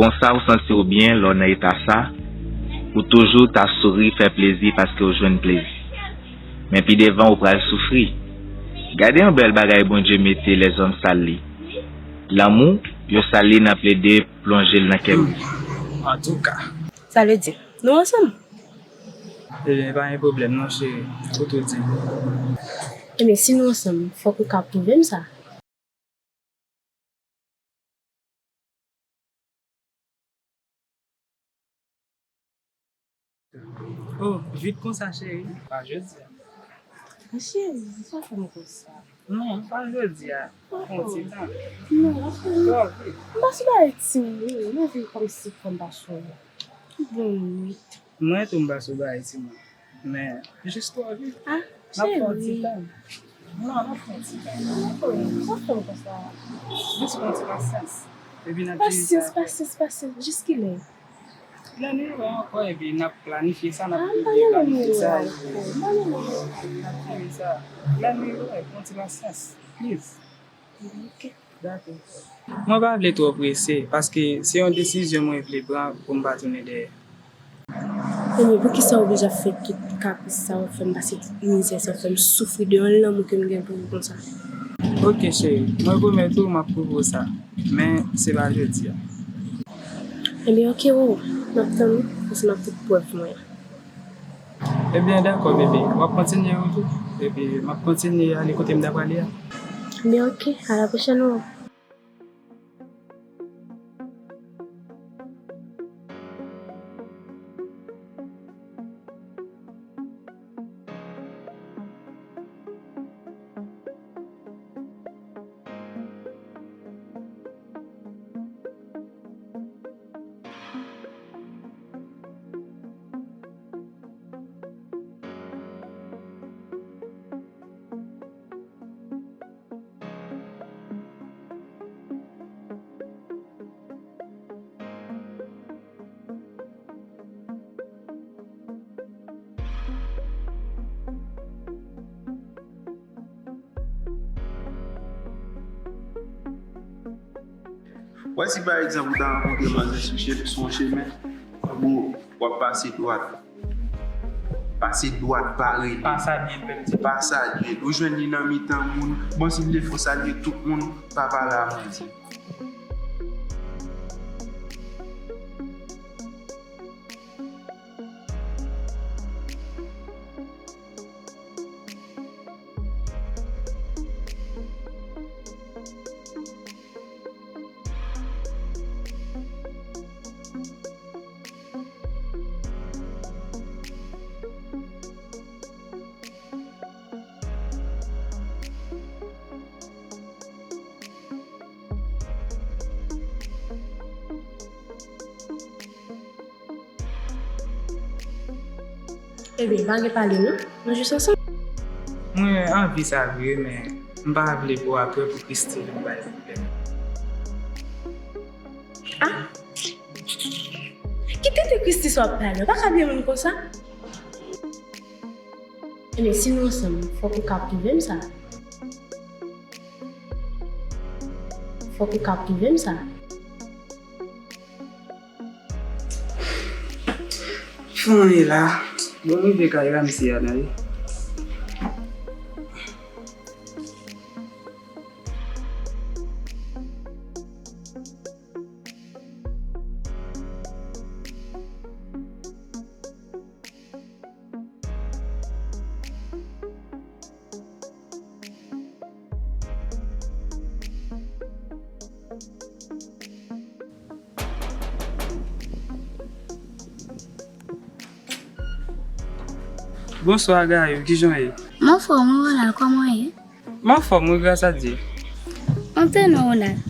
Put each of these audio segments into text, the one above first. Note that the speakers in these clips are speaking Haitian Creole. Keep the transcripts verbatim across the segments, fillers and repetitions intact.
Konsa ou santi w byen lè w nan eta sa, ou toujou ta souri, fè plezi paske w jwenn plezi. Men pi devan ou pral soufri. Gade yon bèl bagay Bondye mete lèzòm sal li. Lanmou, yo sal li nan plede plonje l nan kè bri. Antouka. Sa vle di, nou ansanm? Ebyen, pa gen pwoblèm non, cheri. Ou tou di. Ebyen, si nou ansanm, fòk ou ka pwouve m sa. Oh, vit konsa, cheri. Pa jodi a. Men cheri, sa fè m konsa. Non, pa jodi a. Pran ti tan. Non, cheri. Twò vit. M pa sou bagay timoun, non, m anvi kòmsi fò m pa sonje. Bon nwit. Mwen tou m pa sou bagay timoun. Men, jis twò vit. Ah, cheri. N ap fè yon ti tan. Non, n ap fè yon ti tan. Sa fè m konsa? Jis pran ti pasyans. Epi n ap jere sa. Pasyans, pasyans, pasyans. Jis kilè? Lè nou rive ankò, epi n ap planifye sa, n ap planifye sa, epi n ap jere sa. Lè nou rive, pran ti pasyans, please. Ok. Dakò. Mwen pa vle twò prese, paske se yon desizyon mwen vle pran pou m pa tounen dèyè. Ebyen, poukisa w oblije ap fè tout kapris sa, w ap fè m pase tout mizè sa, w ap fè m soufri de yon lanmou ke m gen pou ou konsa? Ok, cheri, mwen pwomèt ou m ap pwouve w sa, men se pa jodi a. Ebyen, ok, Roro, m ap tann ou, paske m ap tout prèv mwen. Ebyen, dakò, bebe. W ap kontinye wout ou? Epi, m ap kontinye ale kote m ta prale a. Ebyen, ok. A la pwochèn, Roro. Wè si pa egzanp ou ta rankontre manzè sou che-, sou yon chemen, bro, w ap pase dwat. Pase dwat, pa rele. Pa salye l menm ti. Pa salye l. Ou jwenn li nan mitan moun. Bon, si l defo salye tout moun, pa pale a manzè. Ebyen, pa gen pale non, nou jis ansanm. Mwen anvi sa vre, men m pa vle pou apre pou Christy vin bay pwoblèm. Ah! Ki tenten Christy sa w ap pale? Ou pa ka bliye moun konsa. Ebyen, si nou ansanm, fòk ou ka pwouve m sa. Fòk ou ka pwouve m sa. Fon e la. Bon, m rive kay Ramsey a la wi. Bonswa Gayou, kijan w ye? M anfòm wi Ronald, kòman w ye? M anfòm wi, gras a Dye. Antre non Ronald.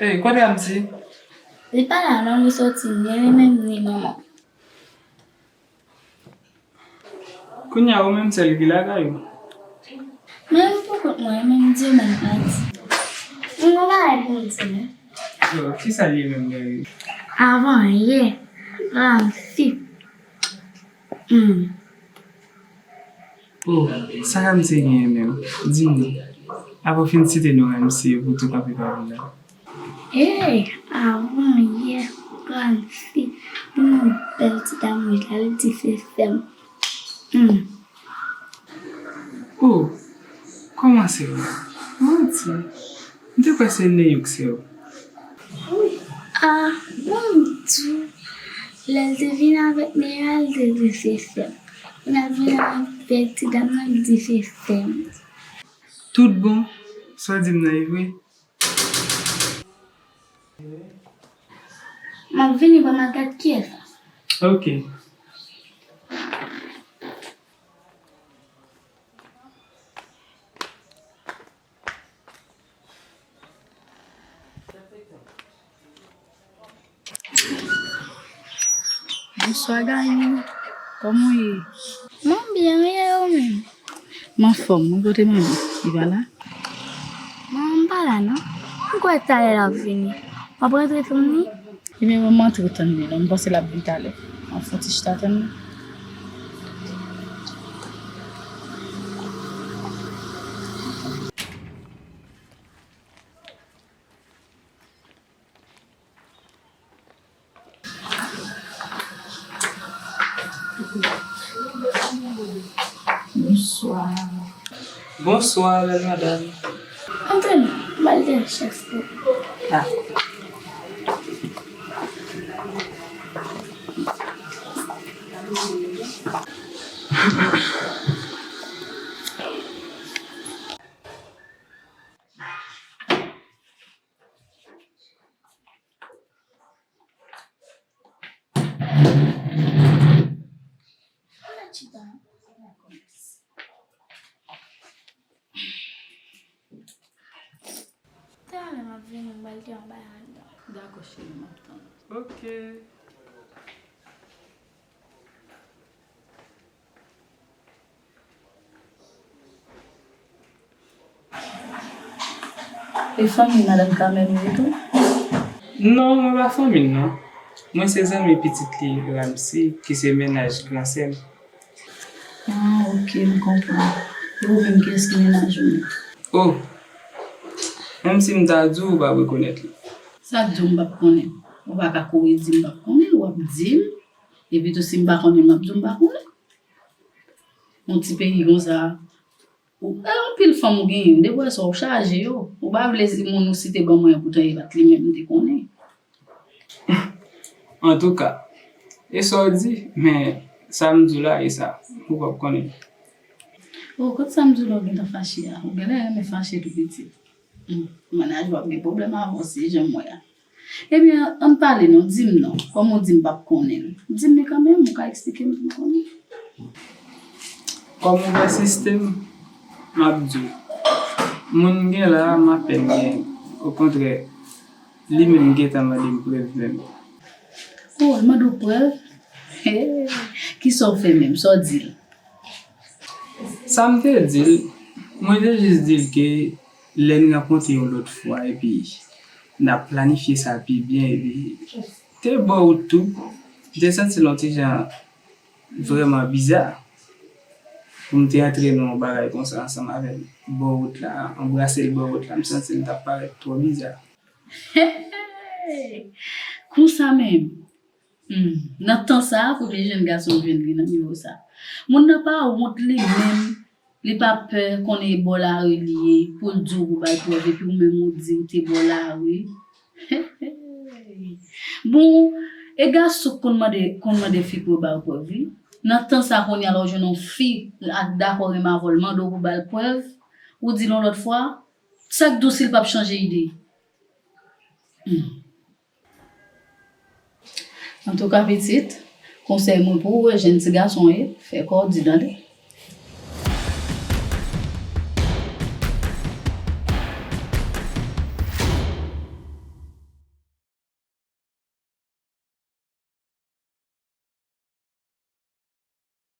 Ey, kote Ramsey? Li pa la non, li soti ni li menm ni manman. Kounye a ou menm sèl ki lakay ou? Men m pou kont mwen, men m di menm pati. M gon bagay pou m di nou. Yo, kisa l ye menm, Gary? Avan yè, Ramsi. Hmm. Oh, sa Ramsey genyen menm? Di m non. Apre w fin site non Ramsey pou tou kanpe pa vin la. Ey, avan yè, Ramsey, yon bèl ti dam wi la, li di se sè m. Hmm. Oh, kòman se vre? Manti. M te kwè se Neyou k sè w. Wi. Ah, bon, m di w, lè l te vin avèk Neyou a, l te di se sè m. Lè l vin avèk ti dam nan, l di se sè m. Tout bon, sa w di m nan e vre? M ap vini, ban m al gad kiyès la. Ok. Bonswa, Gaye. Kòman w ye? Mwen byen, wi, e ou menm? M anfòm, wi, kote manmi? Li pa la? Non, m pa la, non. M kwè talè l ap vini. W ap rantre tann li? Ebyen, ban m antre tann li, non. M panse l ap vin talè. M ap fè yon ti chita tann li. Bonswa. Bonswa, bèl madanm. Antre non, m al devan chèf la. Ah. Talè m ap vini, m pral gen yon bagay anndan. Dakò, cheri, m ap tann ou. Ok. E fanmi madanm Kamèn ou ye tou? Non, mwen pa fanmi l non. Mwen se zanmi pitit li, Ramsey, ki se mennaj gran sè m. Ah, ok, m konprann. E ou menm, kiyès ki mennaj ou menm? Oh, menm si m ta di w, ou p ap rekonèt li. Sa k di w m p ap konnen? Ou pa ka kouri di m p ap konnen, w ap di m. Epi tou, si m pa konnen, m ap di w m pa konnen. Yon ti peyi konsa. Ou, e anpil fanm ou genyen, depi w wè sa, w chaje yo. Ou pa vle di moun ou site ban mwen an, poutan e pa t li menm m te konnen. Antouka, e sa w di, men sa m di w la, e sa, ou p ap konnen. Oh, kot sa m di w la, w gentan fache a? Ou genlè renmen fache tou pitit. Hmm, mennaj ou ap gen pwoblèm avè w, se jan m wè a. Ebyen, ann pale non, di m non. Kòm ou di m p ap konnen l, di m li kanmenm, ou ka eksplike m pou m konnen. Kòm ou wè sistèm, m ap di w. Moun m gen la a, m apèn gen. Okontrè, li menm gentan mande m prèv menm. Oh, l mande w prèv? Hey, kisa w fè menm? Sa w di l? Sa m te di l, mwen te jis di l ke lè n rankontre yon lòt fwa, epi n ap planifye sa pi byen, epi te bò wout tou, m te santi l yon ti jan vrèman biza pou m te antre nan yon bagay konsa ansanm avè l. Bò wout la, anbrase l bò wout la, m santi l t ap parèt twò biza. Konsa menm. Hmm. Nan tan sa a, premye jèn gason m jwenn li nan nivo sa. Moun nan pa wont li menm, li pa pè konnen e bò lari li ye, pou l di w pou ba l prèv, epi ou menm ou di w te bò lari. Bon, e gason k konn mande, konn mande fi pou yo ba yo prèv, wi. Nan tan sa kounye a, lè w jwenn yon fi, l ak dakò renmen avè w, l mande w pou ba l prèv, ou di l yon lòt fwa, sa k di w si l p ap chanje ide? Hmm. Antouka, pitit, konsèy mwen pou ou, jèn ti gason w ye, fè kò w di, tande.